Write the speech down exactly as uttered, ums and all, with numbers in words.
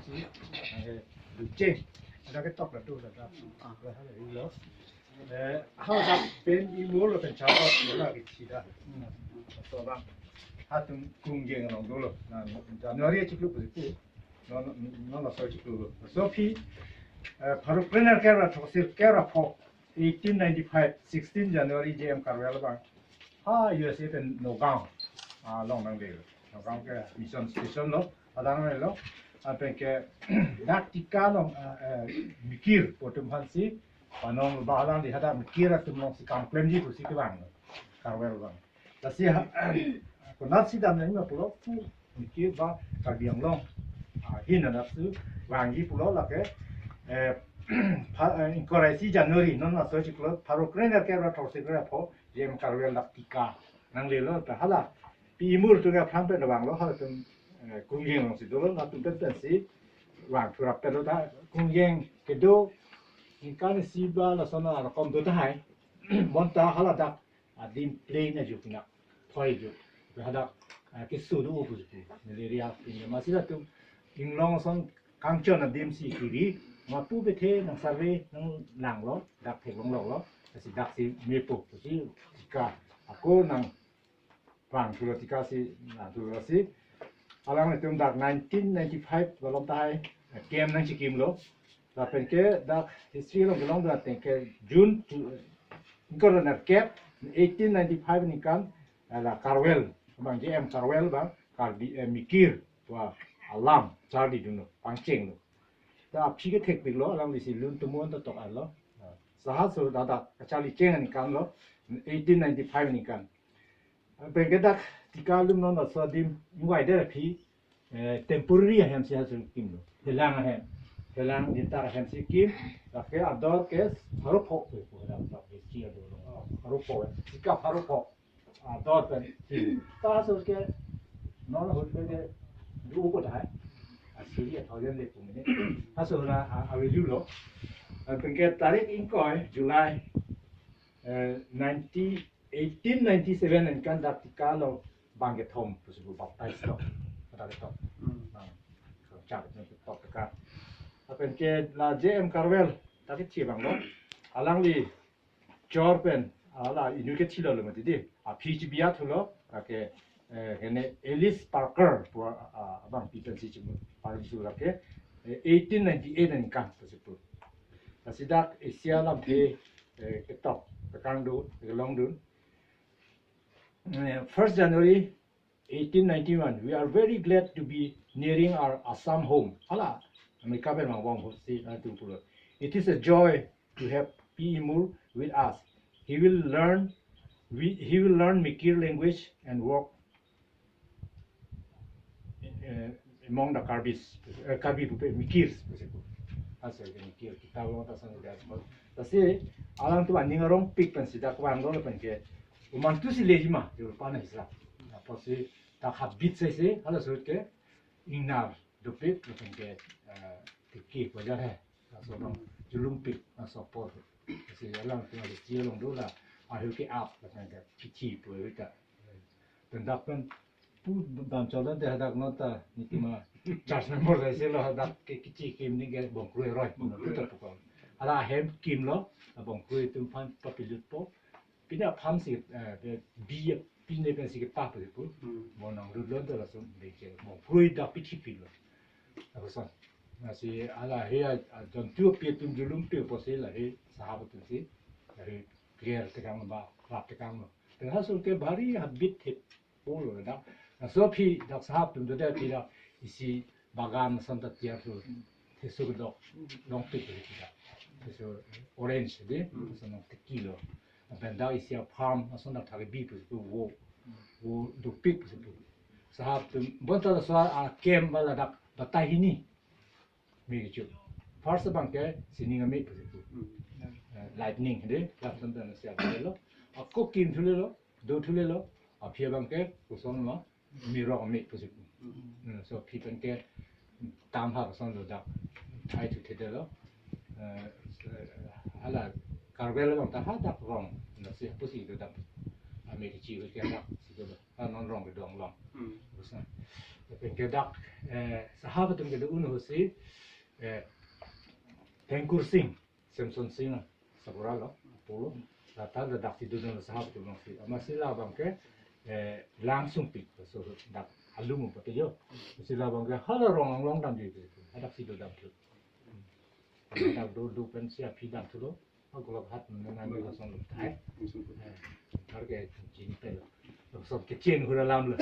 si, eh, lucheng. Ada ketok la do la da. Ah, la hala ilo. Eh, ha sa pen imur lo pen chapa lo la kithi da. So ba. Hatum Kungjeng along dolo. Na January chiklo pusi pu. Non non non la so chiklo. So aphi, eh, pharo krenerkep ra throksi kep ra pho, eighteen ninety-five, sixteen January J M Karwel abang ha U S A pen Nagaon, ah, along nangle. Nagaon ke mission station lo, adang lo. Lapen ke dak Tika along, ah, eh, Mikir pu atum aphansi panon ba, alangli hadak Mikir atum alongsi kam klemji pusi kevang lo, Karwel abang. Lasi ha, konatsi damnangji ma pulo pu, Mikir ba Karbi Anglong, ah, ahin anat si vangji pulo lake, eh, pha, eh, ingkoi ra isi January non laso chiklo pharo krenerkep ra throksi kep ra pho J M Karwel dak Tika nanglelo, ta hala pi imur atum aphan pen vanglo, halatum, eh, Kungjeng alongsi dolo, latum pen pensi vang thurap pelo ta Kungjeng kedo ningkan isi ba lason arokom do tahai. Bonta hala dak adim plain ajo pinak, thoi ajo. Hadak, ah, keso do pusi pu. Malaria pen amatsi latum inglong ason kangchon adim si kiri, ma pu bethe nang survey nang langlo, dak theklong longlo. Lasi daksi mepo pusi Tika ako nangvang thulo, Tika si nang thulo si. Alanglitum dak nineteen ninety-five malom tahai, eh, camp nangchikimlo. Lapen ke dak history along kelong dak ateng ke June tu, ingkoi ra nerkep, eighteen ninety-five ningkan, eh, la Karwel abang, J M Karwel abang Karbi, eh, Mikir pu alam charlidunlo, pangchenglo. Ta aphi kethekpiklo, alanglisi lun tumon ta tok arlo. Saha so dak dak kacharli cheng aningkan lo, eighteen ninety-five ningkan. Pen ke dak Tika alum non laso adim ingvai det aphi, eh, temporary ahem si haso kimlo. Helang ahem. Helang dintar ahem si kim. Lake ador ke pharo pho pu pu dak dak si ador lo. Pharo pho. Tika pharo pho. Ador pen kim. Ta so ke non hut ke du ko dai. Asiri a thousand le pu mene. Haso la a, a value lo. Pen ke tarik ingkoi July, eh, ninety, eighteen ninety-seven ningkan dak Tika along bang kethom pusi pu baptize lo. Dak kethom. Hmm. Bang kechap nang ketok Tika. Lapen ke la J M Karwel dak kethi abang lo. Alangli chor pen, ala inut kethi lo lo mati di. Aphi chibiat thulo, ake, eh, kene Ellis Parker pu, ah, abangpi pensi chimu, Parker su lake, eh, eighteen ninety-eight ningkan pusi pu. Lasi dak Asia lamthe, eh, ketok, kekang dun, kelong dun. Eh, first January eighteen ninety-one, we are very glad to be nearing our Assam home. Hala, America pen vangvong ho si, ah, tu pulo. It is a joy to have Pi Imur with us. He will learn, we, he will learn Mikir language and work, eh, among the Karbis, eh, Karbi pupe, Mikirs, pusi pu. Haso ke Mikir, kita lo ta sang dia. Lasi, alangtum aning arongpik pensi dak vanglo pen ke, omantu si leji ma, jor pana hisra. Apotsi dak habit si si, hala surat ke, ingnar dopik, lapen ke, eh, tiki bajar hai. Laso abang julumpik, laso apor. Lasi alangtum alichi along dola, ahil ke ap, lapen ke kithi pu ahil ta. Pen dak pen pu dam cholon te hadak non ta, nelitum a church member si lo, hadak ke kithi kim ni ke bongkrui roi, bongkrui ta pukol. Hala ahem kimlo, bongkrui atum aphan papilut po. Pine aphan si, eh, bi, pine pen si kepah pu pu. Hmm. Mo nanglut lon ta lason bengke. Bongkrui dak pithi pilo. Lapuson. Lasi hala he a, a, jontu api atum julum pi apotsi la he sahap atum si. La he clear tekang ba, rap tekang lo. Te haso ke bhari habit he pulo dak. Laso aphi dak sahap atum do de aphi dak isi bagan ason ta tiar su, thesu kedok, longpik ke kita. Thesu orange di, hmm, ason nang tiki lo. Lapen dak isi a-farm ason dak thari bi pusi pu, vo, vo dopik pusi pu. Sahap atum, bonta laso a-camp ba ladak batai hini me kecho. First abang ke sining ame pusi pu. Hmm. Eh, lightning di, lason ta nasi abang lo. Ako kim thulelo, do thulelo, aphi abang ke koson lo, mirok ame pusi pu. Hmm. Hmm, so aphi pen ke tam hap ason lo dak. Thai thu thedelo. Eh, hala Karwel abang ta hadak rong. Lasi pusi do dak. Ame kechi ke dak. Ah, non rong kedong long. Hmm. Terus na. Lapen ke dak, eh, sahab atum kedo-an ahut si, eh, Thengkur Sing, Semson Sing, Sabora lo, pulo. Lata dak si dodun sahab atum along si. Amatsi labang ke, eh, Langsungpik, so dak alum pati jo. Si labang ke hala rong anglong damji. Hadak si do damthu. Dak do do pen si aphi damthulo. Akolok hat nang nang lason lo thai. Eh, har ke chini pen. Lason ke chin hura lam lo.